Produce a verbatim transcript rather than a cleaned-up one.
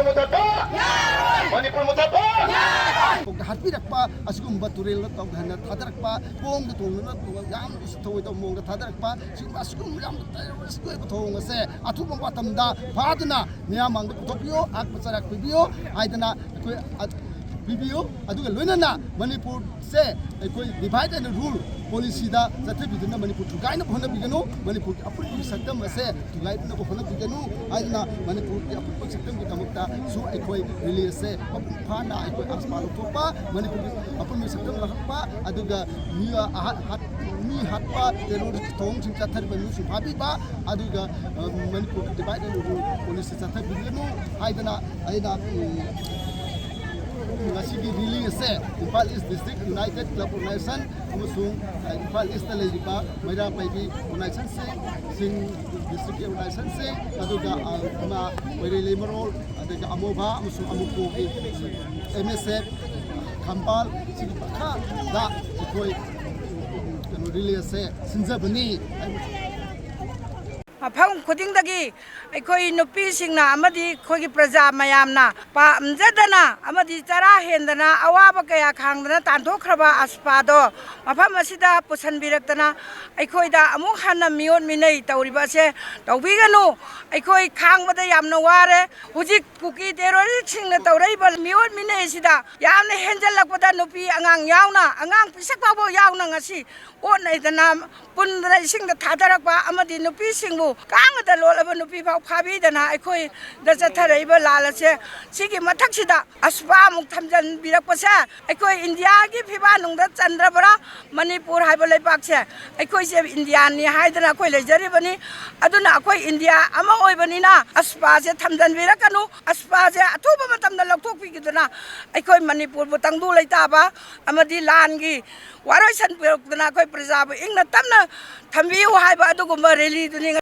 ꯃꯨꯊꯠꯄ! ꯃꯅꯤꯄꯨꯔ ꯃꯨꯊꯠꯄ! ꯍꯥꯠꯄꯤꯔꯛꯄ ꯑꯁꯤꯒꯨꯝꯕ ꯇꯨꯔꯦꯜꯗ ꯇꯧꯗꯍꯟꯅ ꯊꯥꯗꯔꯛꯄ, ꯄꯣꯡꯗ ꯇꯣꯡꯗꯨꯅ ꯌꯥꯝ ꯊꯧꯑꯣꯏꯗꯕ ꯃꯑꯣꯡꯗ ꯊꯥꯗꯔꯛꯄ, ꯁꯤꯒꯨꯝꯕ ꯑꯁꯤꯒꯨꯝꯕ ꯌꯥꯝ terrorist ꯑꯣꯏꯕ ꯊꯧꯑꯣꯡ ꯑꯁꯦ ꯑꯊꯨꯕ ꯃꯇꯝꯗ ꯐꯥꯗꯨꯅ ꯃꯤꯌꯥꯝ ꯃꯥꯡꯗ ꯄꯨꯊꯣꯛꯄꯤꯌꯨ, ꯑꯍꯥꯛꯄ ꯆꯩꯔꯥꯛ ꯄꯤꯕꯤꯌꯨ ꯍꯥꯏꯗꯅ ꯑꯩꯈꯣꯏ ꯑ-, ꯄꯤꯕꯤꯌꯨ꯫ ꯑꯗꯨꯒ ꯂꯣꯏꯅꯅ ꯃꯅꯤꯄꯨꯔꯁꯦ ꯑꯩꯈꯣꯏ divide and rule policyꯗ ꯆꯠꯊꯕꯤꯗꯨꯅ ꯃꯅꯤꯄꯨꯔ ꯊꯨꯒꯥꯏꯅꯕ ꯍꯣꯠꯅꯕꯤꯒꯅꯨ, ꯃꯅꯤꯄꯨꯔꯒꯤ ꯑꯄꯨꯟꯕꯒꯤ ꯁꯛꯇꯝ ꯑꯁꯦ ꯊꯨꯒꯥꯏꯅꯕ ꯍꯣꯠꯅꯕꯤꯒꯅꯨ ꯍꯥꯏꯗꯅ ꯃꯅꯤꯄꯨꯔꯒꯤ ꯑꯄꯨꯟꯕ ꯁꯛꯇꯝꯒꯤꯗꯃꯛꯇꯁꯨ ꯑꯩꯈꯣꯏ rally ꯑꯁꯦ ꯃꯄꯨꯡ ꯐꯥꯅ ꯑꯩꯈꯣꯏ AFSPA ꯂꯧꯊꯣꯛꯄ, ꯃꯅꯤꯄꯨꯔꯒꯤ ꯑꯄꯨꯟꯕ ꯁꯛꯇꯝ ꯂꯥꯛꯍꯟꯕ, ꯑꯗꯨꯒ ꯃꯤ, ꯑ, ꯍꯥꯠ-, ꯍꯥꯠ-, ꯃꯤ ꯍꯥꯠꯄ terrorist ꯊꯧꯑꯣꯡꯁꯤꯡ ꯆꯠꯊꯔꯤꯕ ꯃꯤꯁꯤꯡ ꯐꯥꯕꯤꯕ, ꯑꯗꯨꯒ, ꯑ, ꯃꯅꯤꯄꯨꯔꯒꯤ divide and rule policy ꯆꯠꯊꯕꯤꯒꯅꯨ ꯍꯥꯏꯗꯅ ꯑꯩꯅ, ꯎꯝ, ꯉꯁꯤꯒꯤ rally ꯑꯁꯦ Imphal East District United Club Organization ꯑꯃꯁꯨꯡ, ꯑ, ꯏꯝꯐꯥꯜ Eastꯇ ꯂꯩꯔꯤꯕ ꯃꯩꯔꯥ ꯄꯥꯏꯕꯤ organizationꯁꯤꯡ, ꯁꯤꯡ districtꯀꯤ organizationꯁꯤꯡ, ꯑꯗꯨꯒ, ꯑ, ꯏꯃꯥ ꯃꯩꯔꯩ ꯂꯩꯃꯔꯣꯜ, ꯑꯗꯒꯤ ꯑꯃꯣꯕ ꯑꯃꯁꯨꯡ ꯑꯃꯨꯀꯣꯒꯤ M S F, ꯈꯝꯕꯥꯜ, ꯁꯤꯒꯤ ꯃꯈꯥꯗ ꯑꯩꯈꯣꯏ ꯀꯩꯅꯣ rally ꯑꯁꯦ ꯁꯤꯟꯖꯕꯅꯤ꯫ ꯃꯐꯝ ꯈꯨꯗꯤꯡꯗꯒꯤ ꯑꯩꯈꯣꯏ ꯅꯨꯄꯤꯁꯤꯡꯅ ꯑꯃꯗꯤ ꯑꯩꯈꯣꯏꯒꯤ ꯄ꯭ꯔꯖꯥ ꯃꯌꯥꯝꯅ ꯄꯥꯝꯖꯗꯅ ꯑꯃꯗꯤ ꯆꯔꯥ ꯍꯦꯟꯗꯅ ꯑꯋꯥꯕ ꯀꯌꯥ ꯈꯥꯡꯗꯅ ꯇꯥꯟꯊꯣꯛꯈ꯭ꯔꯕ AFSPAꯗꯣ ꯃꯐꯝ ꯑꯁꯤꯗ ꯄꯨꯁꯤꯟꯕꯤꯔꯛꯇꯅ ꯑꯩꯈꯣꯏꯗ ꯑꯃꯨꯛ ꯍꯟꯅ ꯃꯤꯑꯣꯠ ꯃꯤꯅꯩ ꯇꯧꯔꯤꯕ ꯑꯁꯦ ꯇꯧꯕꯤꯒꯅꯨ꯫ ꯑꯩꯈꯣꯏ ꯈꯥꯡꯕꯗ ꯌꯥꯝꯅ ꯋꯥꯔꯦ꯫ ꯍꯧꯖꯤꯛ ꯀꯨꯀꯤ terroristꯁꯤꯡꯅ ꯇꯧꯔꯛꯏꯕ ꯃꯤꯑꯣꯠ ꯃꯤꯅꯩ ꯑꯁꯤꯗ ꯌꯥꯝꯅ ꯍꯦꯟꯖꯜꯂꯛꯄꯗ ꯅꯨꯄꯤ ꯑꯉꯥꯡ ꯌꯥꯎꯅ, ꯑꯉꯥꯡ ꯄꯤꯁꯛ ꯐꯥꯎꯕ ꯌꯥꯎꯅ ꯉꯁꯤ ꯑꯣꯠꯅꯩꯗꯅ ꯄꯨꯟꯗꯅ ꯏꯁꯤꯡꯗ ꯊꯥꯗꯔꯛꯄ ꯑꯃꯗꯤ ꯅꯨꯄꯤꯁꯤꯡꯕꯨ ꯀꯥꯡꯅꯗ ꯂꯣꯠꯂꯕ ꯅꯨꯄꯤ ꯐꯥꯎ ꯐꯥꯕꯤꯗꯅ ꯑꯩꯈꯣꯏꯗ ꯆꯠꯊꯔꯛꯏꯕ ꯂꯥꯜ ꯑꯁꯦ ꯁꯤꯒꯤ ꯃꯊꯛꯁꯤꯗ AFSPA ꯑꯃꯨꯛ ꯊꯝꯖꯤꯟꯕꯤꯔꯛꯄꯁꯦ ꯑꯩꯈꯣꯏ ꯏꯟꯗꯤꯌꯥꯒꯤ ꯐꯤꯕꯥꯟꯅꯨꯡꯗ ꯆꯟꯗ꯭ꯔꯕ꯭ꯔꯥ? ꯃꯅꯤꯄꯨꯔ ꯍꯥꯏꯕ ꯂꯩꯕꯥꯛꯁꯦ ꯑꯩꯈꯣꯏꯁꯦ ꯏꯟꯗꯤꯌꯥꯅꯤ ꯍꯥꯏꯗꯅ ꯑꯩꯈꯣꯏ ꯂꯩꯖꯔꯤꯕꯅꯤ꯫ ꯑꯗꯨꯅ ꯑꯩꯈꯣꯏ ꯏꯟꯗꯤꯌꯥ ꯑꯃ ꯑꯣꯏꯕꯅꯤꯅ AFSPAꯁꯦ ꯊꯝꯖꯤꯟꯕꯤꯔꯛꯀꯅꯨ꯫ AFSPAꯁꯦ ꯑꯊꯨꯕ ꯃꯇꯝꯗ ꯂꯧꯊꯣꯛꯄꯤꯈꯤꯗꯨꯅ ꯑꯩꯈꯣꯏ ꯃꯅꯤꯄꯨꯔꯕꯨ ꯇꯪꯗꯨ ꯂꯩꯇꯥꯕ ꯑꯃꯗꯤ ꯂꯥꯟꯒꯤ ꯋꯥꯔꯣꯏꯁꯟ ꯄꯨꯔꯛꯇꯅ ꯑꯩꯈꯣꯏ ꯄ꯭ꯔꯖꯥꯕꯨ ꯏꯪꯅ ꯇꯞꯅ ꯊꯝꯕꯤꯌꯨ ꯍꯥꯏꯕ ꯑꯗꯨꯒꯨꯝꯕ rallyꯗꯨꯅꯤ꯫